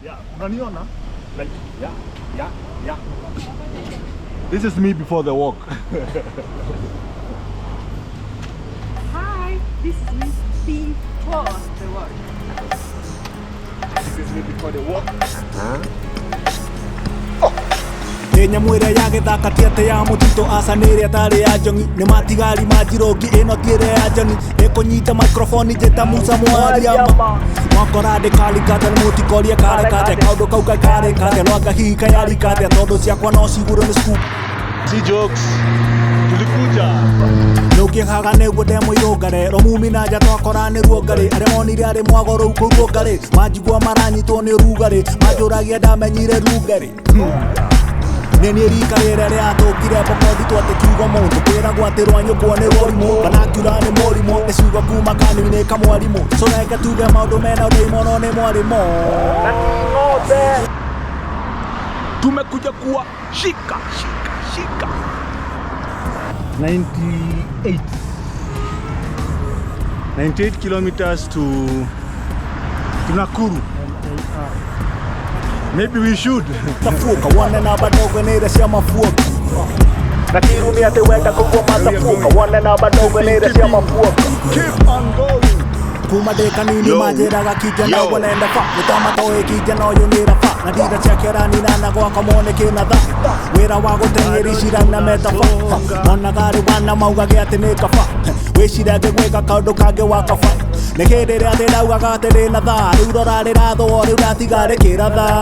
Yeah, unaniona? Like, yeah, yeah, yeah. This is me before the walk. Hi, this is me before the work. This is me before the walk. Nyamũ ĩrĩa ya gĩthaka ti atĩ ya mũtitũ, aca nĩ ĩrĩa ĩtarĩ ya njongi, nĩ matigari ma njirongi, ĩno ti ĩrĩa ya njoni, ĩkũnyita microphone njĩta Musa Mwariama. Mwakora ndĩkarikate nĩ mũtikorie karekate, kaũndũ kau kaikarĩkate, no anga hihi kayarikate, tondũ ciakwa no cigurwo nĩ scoop. Si jokes. Tulikuja. Nũngĩhaga nĩguo ndemũirũngare romumi na nja twakora nĩ ruongarĩ, arĩa monire arĩ mwago rũu kũu ruongarĩ, manjigua maranyitwo nĩ ũrugarĩ, manjũragia ndamenyire rugarĩ. Nĩ niĩ rika rĩrĩa rĩatũngire bokothi twate kiugo mũndũ kwĩragwo atĩ rwanyũkwo nĩ rũrimũ, kana ngiura nĩ mũrimũ, nĩ ciugo kuma kanua-inĩ ka mwarimũ, so reke tuge maũndũ mena ũndĩimono nĩ mwarimũ. Tumekuja kuwa shika, shika, shika. 98. 98 kilometers to Nakuru. Maybe we should. Tafuka wane na badogo nĩ cia mafuoka, na kirumi atĩ wenda kũguo matafuka, wane na badogo nĩ cia mafuoka. Keep on going. Kuma ndĩ kanini Yo. manjĩraga kijana Yo. ũguo nenda ba, nĩtamatoĩ kijana ũyũ nĩ raba, na ndira ciake ranina na gwaka mone kĩna tha, wĩra wa gũteng'eri cira na metaba, monaga arĩ wana maugage atĩ nĩ kaba, wĩciragie gwĩka kaũndũ kangĩ wa kaba, nĩ hĩndĩ ĩrĩa atĩ ndaugaga atĩ ndĩna thaa, rĩu rora rĩrathũo rĩu ndatiga rĩkĩratha.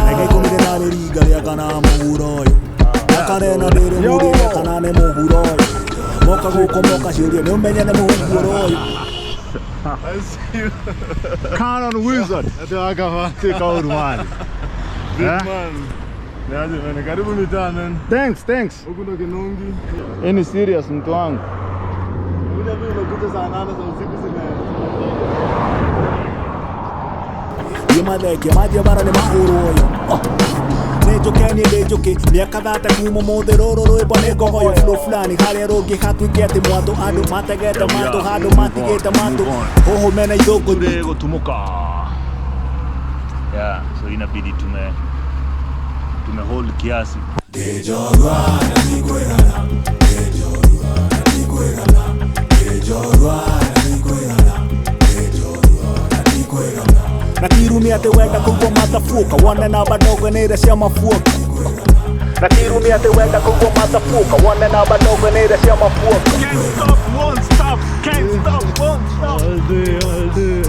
Ndagĩka ikũmi rĩrarĩ ringa rĩa kana mũhuro ũyũ, akarena ndĩrĩmũrĩre kana nĩ mũhuro ũyũ, moka gũkũ moka ciũria nĩ ũmenye nĩ mũhuro ũyũ. I see you. Canon Wizard. Take out man. Big Eh? man. Niaje man, karibu mitaa man. Thanks, thanks. Huku ndo Kinungi. Any serious mtu wangu? Kuja mimi umekuja saa 8 za usiku zime. Mathenge manjia bara nĩ mahũrwo ũyũ. Nĩ njũke niĩ ndĩ njũkĩ mĩaka thate kuma ũmũthĩ rũrũ rwĩmbo nĩ ngogoyo flow fulani harĩa rũngĩ hatuĩke atĩ mwatũ andũ mategete matũ handũ matigĩte matũ hũhũ mena ithũngũ Kule gutumuka. Yeah, so inabidi tume hold kiasi. Na kirumi atĩ wenda kũguo matafuka wone na badogo nĩ ĩrĩa cia mafuoka, na kirumi atĩ wenda kũguo matafuka wone na badogo nĩ ĩrĩa cia mafuoka. Can't stop, won't stop, can't stop, won't stop. All day, all day.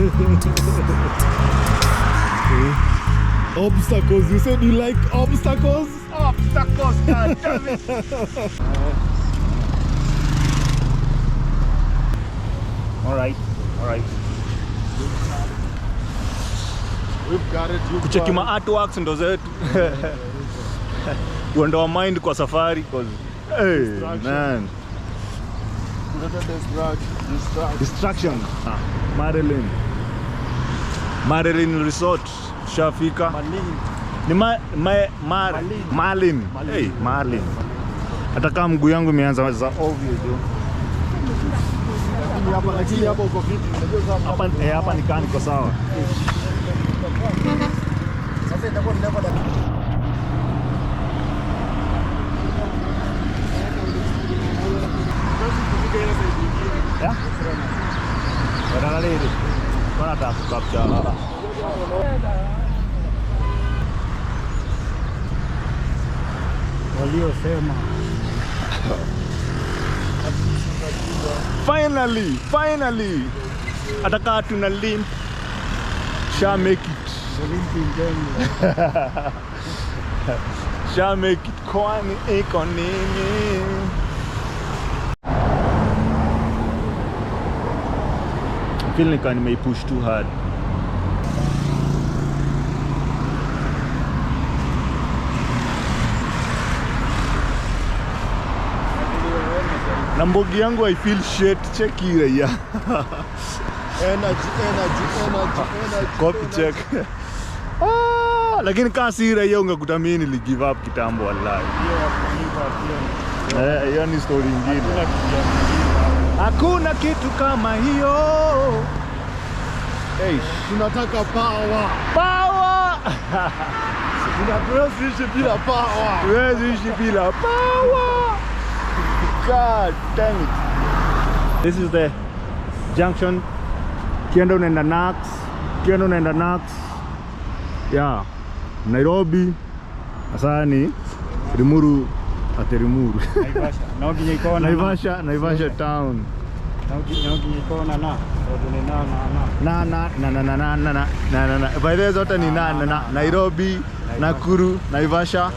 Obstacles. You said you like obstacles? Obstacles, God damn it. All right, all right. We've got it. You've Kucheki got ma artworks ndo zetu. Kuondoa mind kwa safari cause hey, Distraction. man. it. Distraction. Distraction. Marilyn. Marilyn Resort. Shafika. Ni ma, ma, mar, Malin. Hey, Malin. Hata kama mguu yangu imeanza za ovyo jo. Lakini hapa, lakini hapa uko fiti. Unajua sasa Hapa hapa nikaa niko sawa. Sasa itakuwa ni level ya Yeah? Badala rĩrĩ, wanataka kucapture. Waliosema Finally, finally. Hata kama tuna limp, sha make it. Sha make it. Kwani iko nini? I feel like I push too hard. Na mbogi yangu I feel shit. Check here, yeah. Energy, energy, energy, energy. Copy check. Ah, lakini kama si raia ungekuta mimi nili give up kitambo wallahi. Eh, hiyo ni story nyingine. Hakuna kitu kama hiyo. Hey, Tunataka power. power. Hatuwezi ishi bila power. Huwezi ishi bila power. God damn it. This is the junction. Kienda unaenda Nax, kienda unaenda Nax. Yeah. Nairobi. Sasa ni Limuru ate Limuru. Naivasha. No nginya ikorwo na Naivasha, Naivasha town. No nginya ikorwo na na tondũ nĩ na na na. Na na na na na na na na na na. By the way zote ni na na na. Nairobi, Nakuru, Naivasha.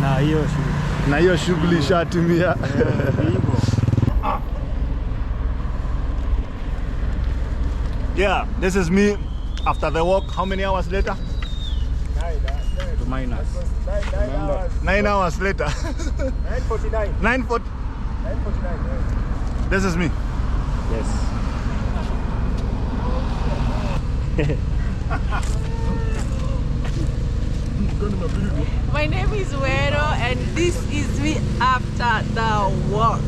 Na hiyo shughuli. Na hiyo shughuli ishatimia. Hivyo. Yeah, this is me after the walk. How many hours later? To minus. Remember. 9 hours later. 9:49. 9:40. 9:49. This is me. Yes. My name is Wero, and this is me after the walk.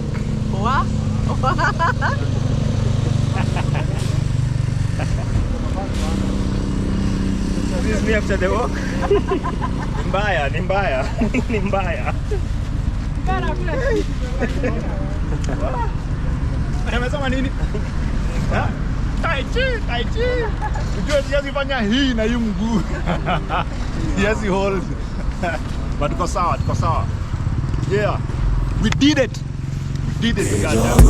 What? This is me after the walk. Ni mbaya, ni mbaya. Ni mbaya. Amesema nini? Ha? Tai chi, tai chi. Ujue siwezi fanya hii na hii mguu. Siwezi hold. But tuko sawa, tuko sawa. Yeah. We did it. We did it. Goddamn.